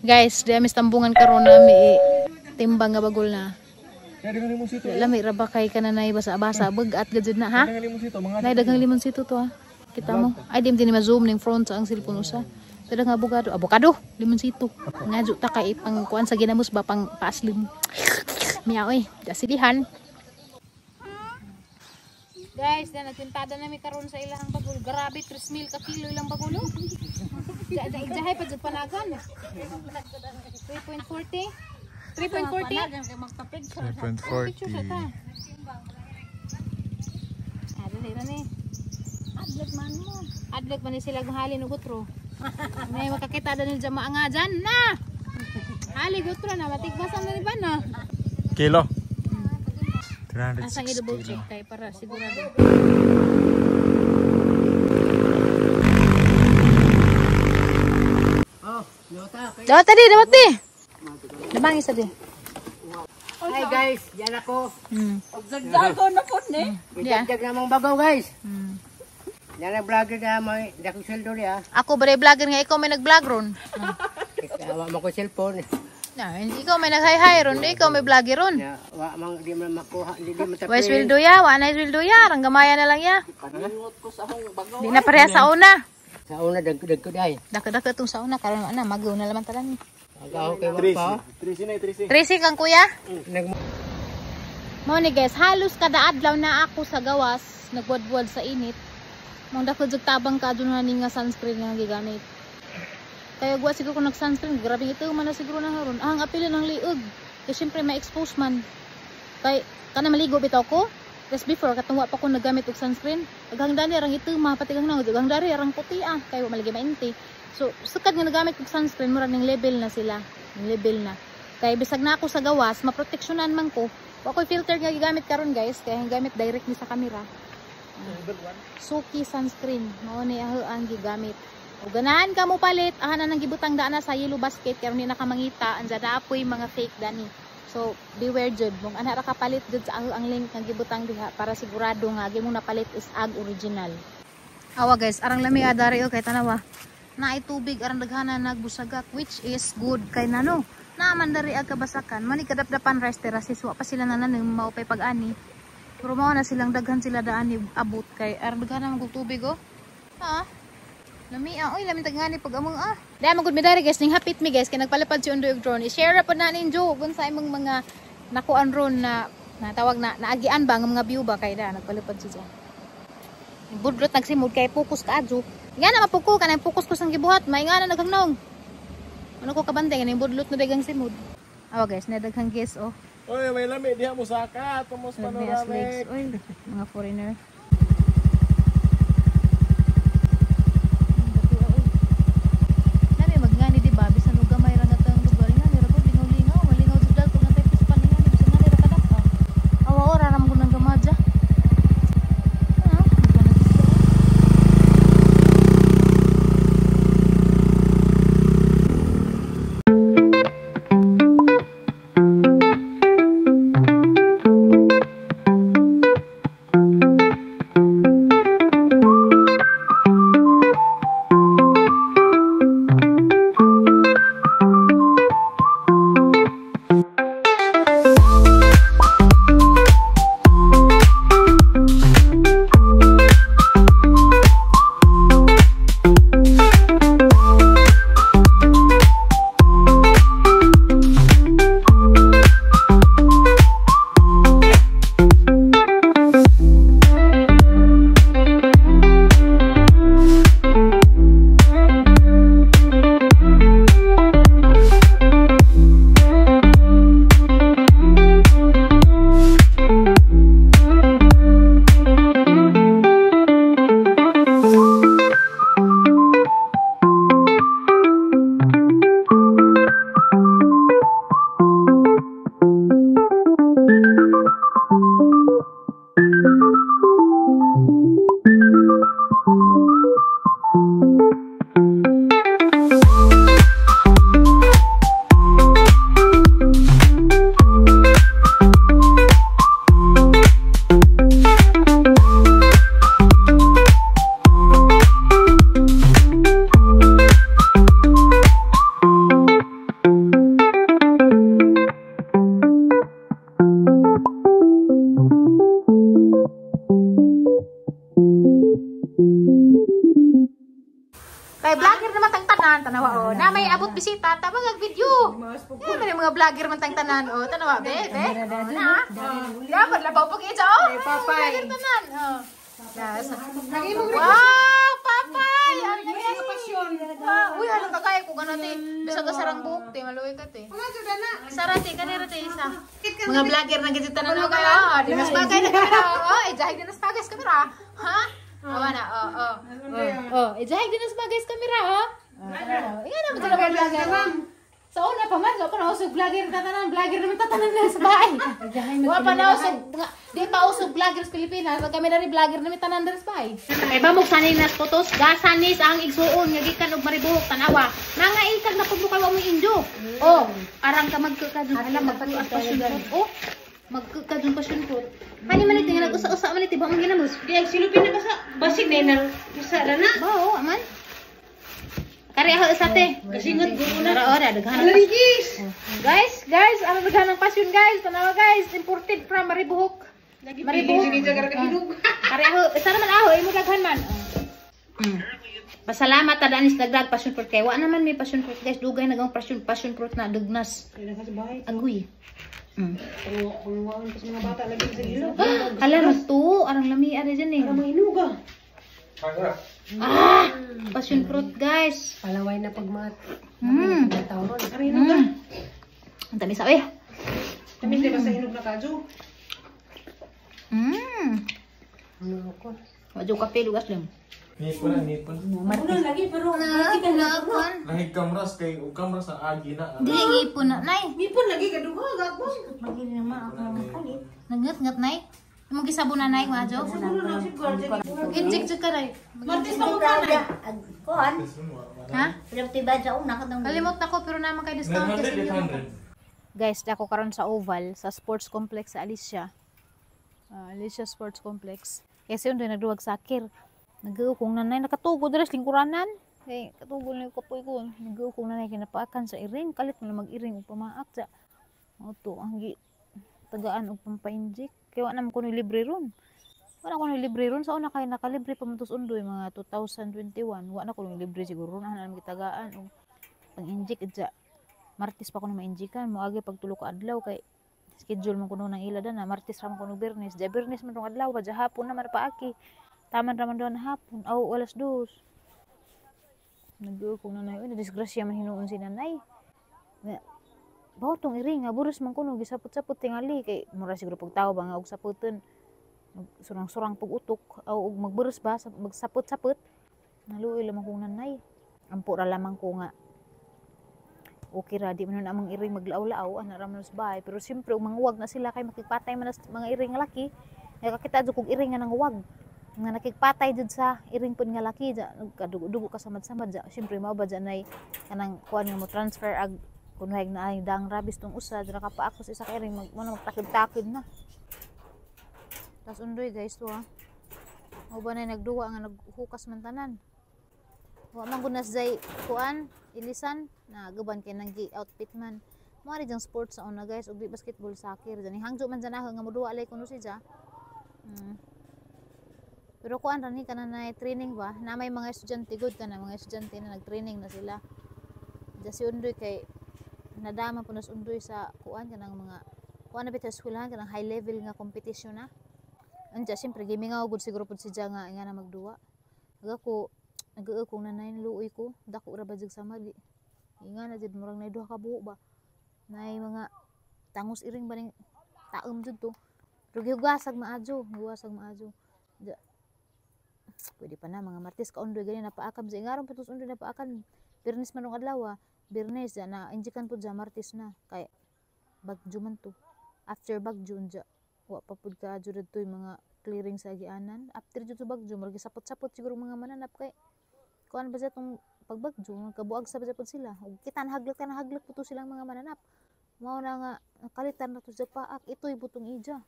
Guys, di amis tambungan karon na mi timbang nga bagol na. Lami ra ba kay kananay basa-basa bug-at gajud na ha? Nay daghang limonsito to ha. Kita mo. Ay di din ma-zoom ning front sa ang cellphone usa. Tada nga abogado, abogado, limonsito. Ngadyo ta kay pang kuan sa ginamos ba pang paaslim. Miyaw eh, dasilihan. Guys, na nagpintada na mi karon sa ilahang bagol. Grabe, 3,000 ka kilo ilang bagol. Jahay pa jud panagan. 3.40. 3.40. 3.40. Ah, dali ra ni. Adlok man mo. Adlok man ni sila halin og gutro. May makakita dahil dyan mga dyan na. Hali gutro na matigbasan na ni ba na. Kilo. 306 Asang i-double kilo. check kay para sigurado. Dawat tadi, dawat di. Dabang isa di. Hi guys, yan ako. Yeah. Dagdag namang bagaw guys. Yan ang vlogger na may dakong sweldo niya. Ako ba vlogger nga ikaw may nag-vlog ron? Wa man ko cellphone. Na, ikaw may nag-hi-hi ron, ikaw may vlogger ron. Ya, wa man di man makuha, di man Wes will do ya, wa na will do ya, rang gamaya na lang ya. Di na pareha sa una. Sa una dagdag ko dai. Dako-dako itong sa una karon na magaw na laman talan. Agaw kay wa pa. Tracy kang kuya? Nag Mo ni guys, halos kada adlaw na ako sa gawas, nagbuad-buad sa init. Mong dako jud tabang ka adto na ni nga sunscreen nga gigamit. Kaya gwa siguro kung nag-sunscreen, grabe ito man na siguro na haron. Ah, ang apila ng liog. Kay syempre ma-expose man. Kay kana maligo bitaw ko. Tapos before katong wa pa ko naggamit og sunscreen, aghang dani rang ito mapati kang nang aghang dari rang puti ah, kay wa malagi mainti. So sukad nga nagamit og sunscreen, murag ning level na sila, ning level na. Kay bisag na ako sa gawas, maproteksyonan man ko. Wa koy filter nga gigamit karon guys, kay ang gamit direct ni sa camera. Suki sunscreen, mao ni ang gigamit. O ganahan ka mo palit, ahan na nang gibutang daan na sa yellow basket karon di na ka mangita, anja na apoy mga fake dani. So beware jud, mong ana ra ka palit jud sa ang link nga gibutang diha para sigurado nga gi mo napalit is ag original. Awa guys, arang lami adari o kay tanawa. Naay tubig arang daghana nagbusagak, which is good kay nano. Naaman dari ag kabasakan, mani kadapdapan rice terraces wa pa sila nanan mao pay pag-ani. Pero mao na silang daghan sila daan ni abot kay arang daghana man tubig oh. Ha? Lami ah, oy lami tagngani pag among ah. Dai man gud mi dari guys, ning hapit mi guys kay nagpalipad si Undoy og drone. I-share ra pod na ninyo kung sa imong mga nakuan ron na natawag na naagian ba nga mga view ba kay da nagpalipad siya. Budlot nagsimud kay focus ka adyo. Nga na mapuko kanang focus ko sang gibuhat, may nga na naghangnong. Ano ko kabantay kaning budlot na dagang simud. Awa guys, na daghang guest oh. Oy, may lami diha mo saka, tumos Legs, oy, mga foreigner. Nami magngani di ba bisan og gamay ra nga tang lugar nga ni ra ko lingaw-lingaw, malingaw jud dal kung natay pispan nga ni bisan nga ni ra kadak. Awa ora ra man gud nang gamaja. Ah, tanan, tanawa oh. Na may abot bisita, tabang ag video. Yan man yung mga vlogger man tang tanan oh. Tanawa be, be. Oh, na. Dapat labaw pag ija oh. Papay. Vlogger tanan. Oh. Yes. Wow, papay. Ang pasyon. Uy, ano ka kaya kung ano te. Bisag ka sarang buhok te, maluwi ka te. Sara te, kanira te isa. Mga vlogger na gid tanan oh kayo. Oh, di mas bagay na kamera. Oh, ijahay din nas bagay sa kamera. Ha? Oh, na, oh, oh. Oh, ijahay din nas bagay sa kamera, oh. Oh, inga naman sila mga vlogger. Sa una pa man, so pa nausog vlogger tatanan, vlogger naman tatanan na sa bahay. Wa pa nausog, di pa usog vlogger sa Pilipinas, kami na rin vlogger naman tanan diri sa bahay. Kay ba mo sanay na photos, gasanis ang igsuon nga gikan og Maribuhok tanawa. Mga ikag na pagbukaw mo injo. Oh, arang ka magkakadun alam magtuas passion fruit. Oh, magkakadun passion fruit. Hani man ito nga nag-usa-usa man ito ba ang ginamos? Di ay silupin na basa. Basig na na usa ra na. Ba, oh, aman. Kari ako isa te. Kasingot guro na. Tara, ora, daghan ang Alarigis. Guys, guys, ang daghan ang passion guys. Tanawa guys, imported from Maribuhok. Maribuhok. Sige jagar ka hinog. Kari ako, isa naman ako, imo daghan man. Pasalamat ta danis dagdag passion fruit kay wa naman may passion fruit guys, dugay nagang passion fruit na dugnas. Agoy. Panguwaon pa sa mga bata lagi sa ilog. Hala to, arang lami ari dyan eh. Mga hinuga. Ah, passion fruit guys. Palaway na pagmat. Tawron. Ari hinuga. Ang tamis eh. Tamis di ba sa hinog na kadyo? Ano ko? Wadyo kape lugas lang. Ngipon na, ngipon. Ano lagi pero Lahig kamras kay ug kamras ang agi na. Di ngipon na nay. ngipon lagi kaduha gagong. Nagngat-ngat nay. Imong gisabon na nay wadyo. Mag-inject jud ka nay. Martes pa mo ka na. Kuan, Ha? sa una Kalimot na ko pero naman kay discount kasi. 900, 800. Guys, dako karon sa Oval, sa sports complex sa Alicia. Alicia Sports Complex. Kasi undoy nagduwag sakir. Nag-uukong nanay nakatugod diri sa lingkuranan. Kay katugol na yung kapoy ko. Nag-uukong nanay kinapaakan sa iring. Kalit mo na mag-iring ug pamaak sa. Auto ang gi tagaan og pampainject. Kay wa naman kuno libre ron. Wala kuno libre ron sa una kay nakalibre pa man tos undoy mga 2021. Wa na kuno libre siguro ron naman gitagaan og pang-inject dya. Martes pa kuno ma-injikan, moagi pag tulo ka adlaw kay schedule man kuno nang ila na Martes ra man kuno Biyernes. Dya Biyernes man tong adlaw, dya hapon naman paaki. Taman ra man doon hapon, aw 2:00. Nag-uukong nanay, uy, nadisgrasya man hinuon si nanay. Bawo tong iring nga buros man kuno gisapot-sapot tingali kay mura siguro pagtawo ba nga og saputon. Surang-surang pag utok aw og magburos ba magsapot-sapot. Naluoy lamang kong nanay. Ampo ra lamang ko nga okay ra di man na amang iring maglaw-law ana ra man sa bahay pero siyempre ug manguwag na sila kay makigpatay man na mga iring nga laki. Nakakita jud kog iring nga nanguwag nga nakigpatay jud sa iring pud nga laki ja nagkadugo-dugo ka samad-samad ja siyempre mao ba ja nay kanang kuan nga mo transfer ag kunway na ay dang rabis tong usa dira ka paakos isa ka iring mag mo magtakid-takid na. Tas undoy guys to ha. Mao ba nay nagduwa nga naghukas man tanan. Wa man gud nas jay kuan ilisan na guban kay nang gi outfit man. Mo ari jang sports sa una guys ug di basketball soccer jani hangjo man jana nga moduwa lay kuno si ja. Pero kuan ra ni kana na training ba na may mga estudyante gud kana mga estudyante na nag-training na sila. Ja si undoy kay nadama po nas undoy sa kuan kanang mga kuan na bitaw eskwelahan kanang high level nga competition na. Anja siyempre gimingaw gud siguro pud si ja nga nga na magduwa. Agako nag-uukong nanay luoy ko dako ra ba jud sama di. Inga na jud murag nay duha ka buho ba. Nay mga tangos iring ba ning taom jud to. Pero gihugasag maadyo, gihugasag maadyo. Ja. Pwede pa na mga Martes ka undoy gani napaakam sa ingaron putos undoy napaakan. Biyernes man rong adlaw, Biyernes ja na injikan pud ja Martes na kay bagyo man to. After bagyo unja wa pa pud ka adyo didto yung mga clearing sa agianan. After jud sa bagyo murag gisapot-sapot siguro mga mananap kay kuan ba sa tong pagbagyo kabuag sa ba pud sila. Ug kita nahaglak po to silang mga mananap. Mao na nga nakalitan na to sa paak itoy butong ija.